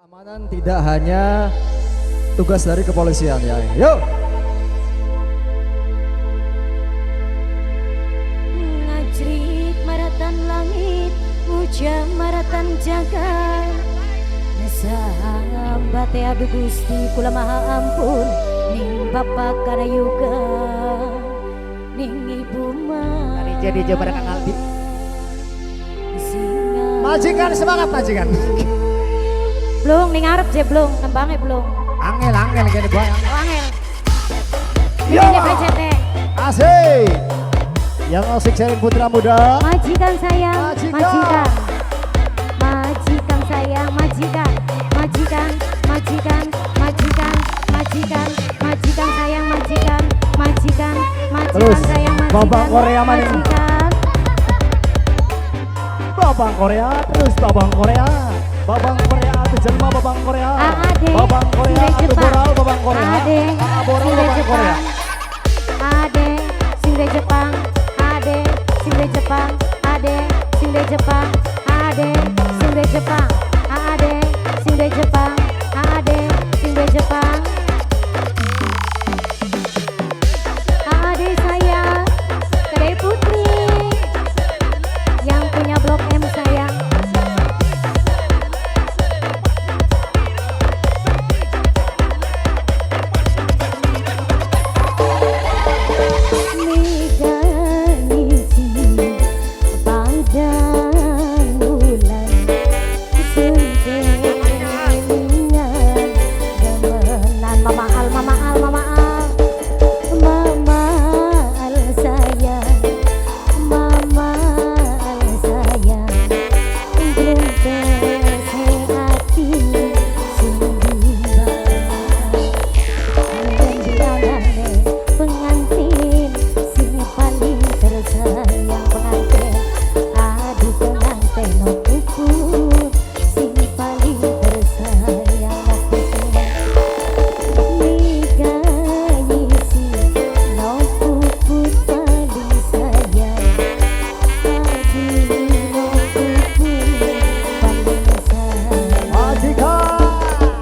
Keamanan tidak hanya tugas dari kepolisian ya. Yuk. Ngajrit maratan langit, hujan maratan jagat. Sambate aduh Gusti kula maha ampun, ning bapak karayuga, ning ibu mah. Tadi jadi pada Kang Aldi. Majikan semangat majikan. Blung ning arep je blung, nembange blung. Angel angel gini boy. Oh, angel. Yo. Ini PCT. Asik. Yang asik sharing putra muda. Majikan sayang, Majikan. majikan. Majikan sayang, majikan, majikan, majikan, majikan, majikan, majikan sayang, majikan, majikan, majikan Terus, sayang, majikan. Babang Korea maning. Majikan. Babang Korea terus Babang Korea. Babang Korea atuh jelma Babang Korea. Ade, Babang Korea Sinde atuh Jepang. boral Babang Korea. Ade, Aa boral Sinde Babang Korea. Jepang. Ade, Sinde Jepang. Ade, Sinde Jepang. Ade, Sinde Jepang. Ade, Sinde Jepang. Ade, Sinde Jepang. Ade, Sinde Jepang. Ade sayang, Kedai Putri yang punya Blok M sayang. Meganisi padang bulan suntelingan demenan. Mama Al, Mama Al, Mama Al, Mama Al sayang, Mama Al sayang, grentes hati sing bimbang. Pengantin sing paling tersayang, pengantin, aduh pengantin no puput sing paling tersayang, no puput nikahisi no puput paling sayang, aduh no puput paling sayang, Majikan.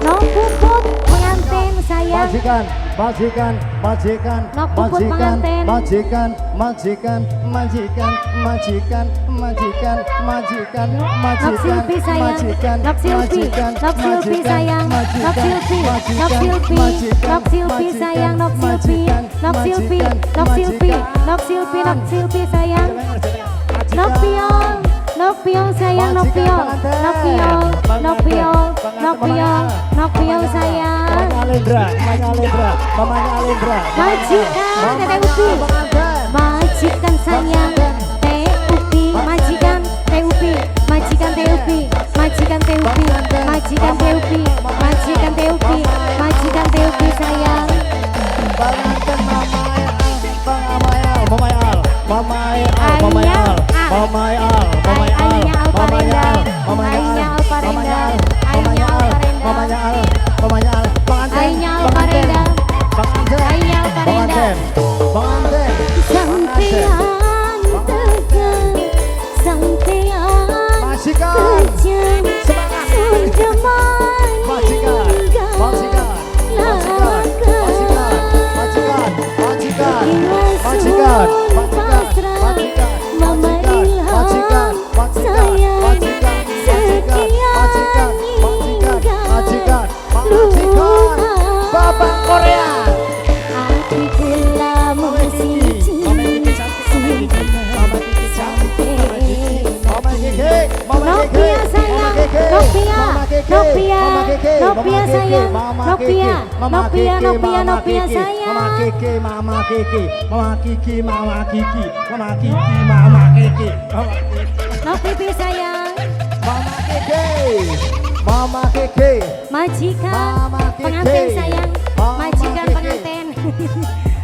no puput pengantin sayang. Majikan, majikan, majikan, Nok puput majikan, pengantin. majikan, majikan, majikan, majikan, majikan, majikan, Nok majikan, Silpi sayang, majikan, Nok Silpi, majikan, Nok Silpi majikan, sayang, Nok majikan, Silpi, Nok majikan, Silpi, majikan, Nok Silpi majikan, sayang, Nok Silpi, majikan, Nok Silpi, majikan, Nok Silpi, majikan. Nok Silpi, Nok Silpi sayang, Majikan. Nok Piol, Nok Piol sayang, Nok Majikan Piol, pengantin. Nok Piol, Nok Pengantin, Piol, pengantin, Nok Piol, mamanya. Nok Piol Mamanya, sayang, mamanya Alendra, mamanya Alendra, mamanya Alendra. Majikan, Mamanya Teteh Upi. pengantin. Majikan sayang, Teh Upi, majikan Teh Upi, majikan Teh Upi, majikan Teh Upi, majikan Teh Upi, majikan Teh Upi, majikan Teh Upi sayang. Pengantin mamanya Al, mamanya Al, mamanya Al, mamanya Al, mamanya Al, mamanya Al, Ainya Al mamanya Al, Parenda. mamanya Ainya Al, Al Parenda. mamanya Al, Ainya mamanya Al Al, Parenda. mamanya Al, mamanya Al, pengantin, Ainya Al pengantin, Parenda. pengantin, Ainya Al Parenda. pengantin, pengantin, pengantin. Sampean tegang, sampean Majikan. kejam, Semangat. sudah Majikan, meninggal. majikan, majikan, majikan, majikan, majikan, majikan, majikan, majikan, Mama majikan, Ilham, majikan, majikan, sayang, majikan, majikan, setia majikan, majikan, ninggal majikan, majikan, lupa. Babang Korea. Ati kula mung siji, Mama Kiki cantik, Mama Kiki, Mama Kiki cantik, Mama Kiki, Mama Kiki, Mama Kiki, Nopia sayang, Mama Kiki, Nopia, Mama Kiki, Nopia, Mama Kiki, Nopia Mama Kiki, sayang, Mama Nopia, Kiki, Mama Nopia, Kiki, Nopia, Mama Nopia Kiki, sayang. Mama Kiki, Mama Kiki, Mama Kiki, Mama Kiki, Mama Kiki, Mama Kiki, Mama Kiki, Nopipi sayang, Mama Kiki, Mama Kiki, majikan, Mama Kiki. pengantin sayang, Mama majikan Kiki. pengantin,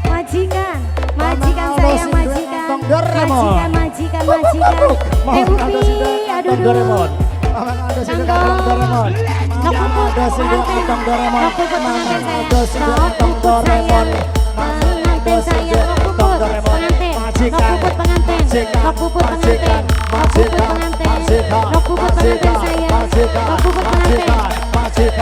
majikan, majikan Mama sayang, Aldo majikan, Sindra Doraemon. majikan, majikan, majikan, Mama Teh Aldo Upi, Sindra aduh, Kantong duh. Doraemon. Mama Aldo Sindra Kanggo. Kantong Doraemon. Nok Mama puput Aldo Sindra pengantin, Kantong Doraemon. nok puput Mama pengantin sayang, Aldo Sindra nok Kantong puput Doraemon. sayang, Mama pengantin Aldo sayang, Sindra nok Kantong puput Doraemon. pengantin, nok Majikan, puput pengantin, majikan, nok puput pengantin, majikan, nok puput majikan, pengantin, majikan, nok puput pengantin majikan, sayang, majikan, nok puput pengantin. majikan, majikan.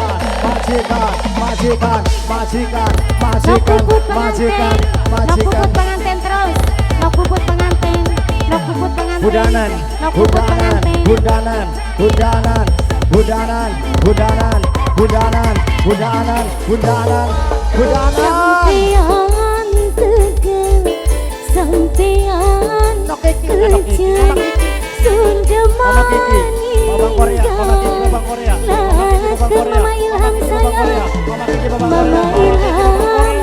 Majikan, majikan, majikan, Nok majikan, puput majikan, pengantin, nok majikan. puput pengantin terus, nok puput pengantin, nok puput pengantin, Budanan, nok puput budanan, pengantin. Budanan, budanan, budanan, budanan, budanan, budanan, budanan, budanan. Sampean tegel, sampean Nok Kiki, nok Kiki, kejam, Mama Kiki. sudah Mama Kiki, Babang Korea, Mama Kiki, Babang Korea, Mama Kiki, Babang Mama Korea, Ilham Mama Kiki, Babang Korea, sayang, Mama Kiki, Babang Mama Korea, Mama Kiki, Babang Ilham Korea. sayang,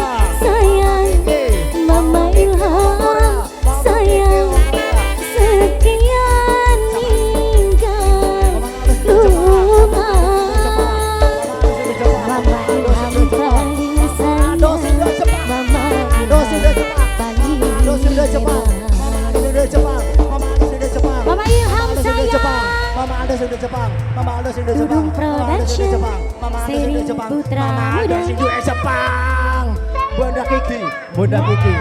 Mama Ilham sayang, sekian ninggal rumah. Mama Ilham paling sayang, Mama Ilham paling Mama Ilham sayang. Mama Aldo sudah Jepang, Mama Aldo sudah Dudung Jepang, Mama Aldo sudah Production, Jepang, Mama Aldo sudah Sering Jepang, Putra Mama Aldo Muda. sudah Jepang. Bunda Kiki, Bunda Kiki,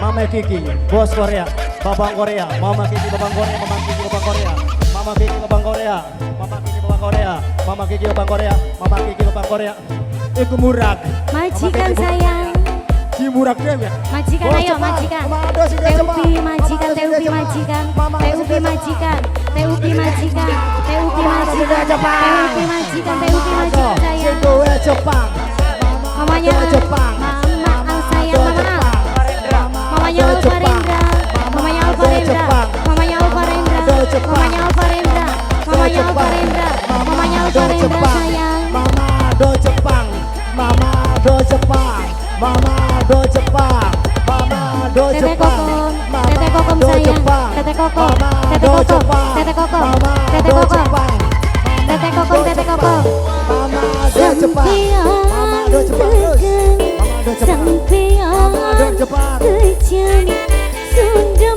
Mama Kiki, bos Korea, Babang Korea, Mama Kiki Babang Korea, Mama Kiki Babang Korea, Mama Kiki Babang Korea, Mama Kiki Babang Korea, Mama Kiki Babang Korea, Mama Kiki Babang Korea. Iku murag. Majikan sayang, Si murag dhewe. majikan Bos ayo Jepang, majikan. Mama Aldo sudah TUP Jepang, Mama majikan, Aldo sudah TUP Jepang, majikan, Mama Aldo TUP sudah Jepang. majikan, TUP majikan, TUP Mama Aldo majikan, sudah Jepang. TUP majikan, TUP majikan sayang. Sing duwe Jepang. Mamanya Aldo Jepang. Mama Al sayang, Aldo Mama Al. Jepang. Mamanya Aldo Alfa Jepang. Rendra, mamanya Alfa Aldo Rendra, Jepang. mamanya Alfa Rendra, Aldo Jepang. mamanya Alfa Rendra, mamanya Alfa Rendra, mamanya Alfa Aldo Rendra Jepang. sayang. Mama Aldo Jepang. Mama Aldo Jepang. Mama Aldo Jepang. Mama Aldo Tete Jepang. Kokom, Mama Tete Kokom Aldo sayang, Jepang. Tete Kokom, Mama Tete Aldo Kokom, Jepang. Tete Kokom, Mama Tete Aldo Kokom, Jepang. Tete Kokom, Tete Kokom. Mama Aldo Jepang. Mama Aldo Jepang terus. Mama Aldo Jepang. Mama Aldo Sampean Jepang. kejam, sudah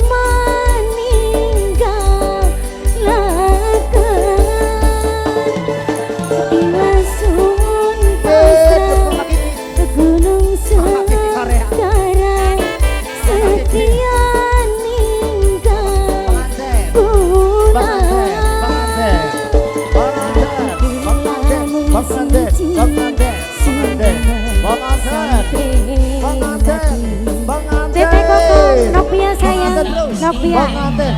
meninggal lakan. Ilasun pasrah Gunung Mama Kiki Korea. Segara, sekian ninggal Pengantin. pulang. Pengantin, pengantin, pengantin, pengantin, pengantin, pengantin, pengantin, pengantin, pengantin. Tete Kokom, Novia sayang, Pengantin terus. Novia, Pengantin.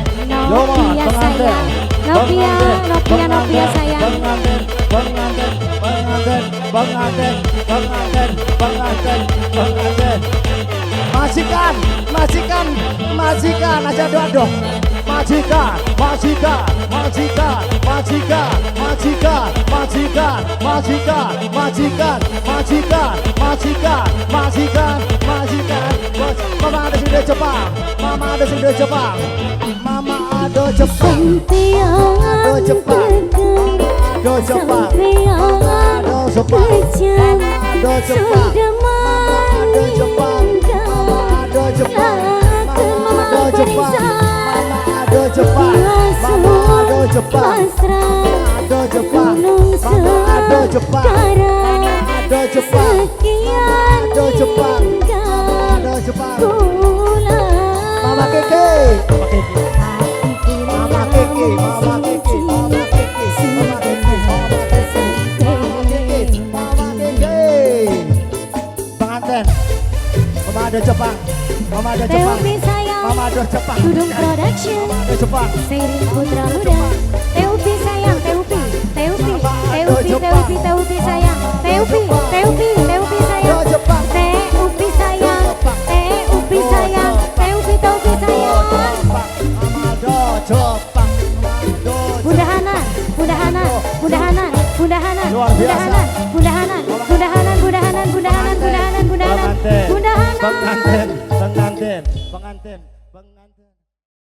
Loma, Novia pengantin. sayang, Novia, Pengantin, Novia, Novia pengantin, sayang. Pengantin, pengantin, pengantin, pengantin, pengantin, pengantin, pengantin. Majikan, majikan, majikan, aja aduh. Majikan, majikan, majikan, majikan, majikan, majikan, majikan, majikan, majikan, majikan, majikan, majikan. Mama ada sudah Jepang, Mama ada sudah Jepang, Mama ada Jepang, Sampean Ado Jepang. tegar, Ado Jepang, sampean Ado Jepang, kejam, Ado Jepang, sudah Ado Jepang, meninggal Ado Jepang, lakan. Mama Ado Alfa Jepang, Reza, Mama Ado Jepang, Mama Ado Jepang, pasrah Ado Jepang, Gunung Mama Ado Jepang, Segara, Ado Jepang, sekian Ado Jepang, ninggal Ado Jepang, pulang. Mama Kiki, Mama Kiki, Mama Kiki, Mama Kiki, Mama Kiki, Mama Kiki, Mama Kiki, Mama Kiki, Mama Kiki. Pengantin, Mama Ado Jepang, Mama Ado Jepang, TUP sayang, Mama Ado Jepang, Dudung Production, Mama Ado Jepang, Seiring Putra Muda. TUP sayang, TUP, TUP, TUP, TUP, TUP sayang, TUP, TUP, TUP sayang, Ado Jepang, TUP sayang, TUP sayang, TUP, TUP sayang. Mama Ado Jepang, Mama Ado Bunda Hana, Bunda Hana, Bunda Hana, Bunda Hana, Luar Bunda biasa. Hana, Bunda Hana, Bunda Hana, Bunda Hana, Bunda Hana, Bunda Hana, Bunda Hana, Pengantin, Bunda Hana. pengantin, pengantin, pengantin, pengantin.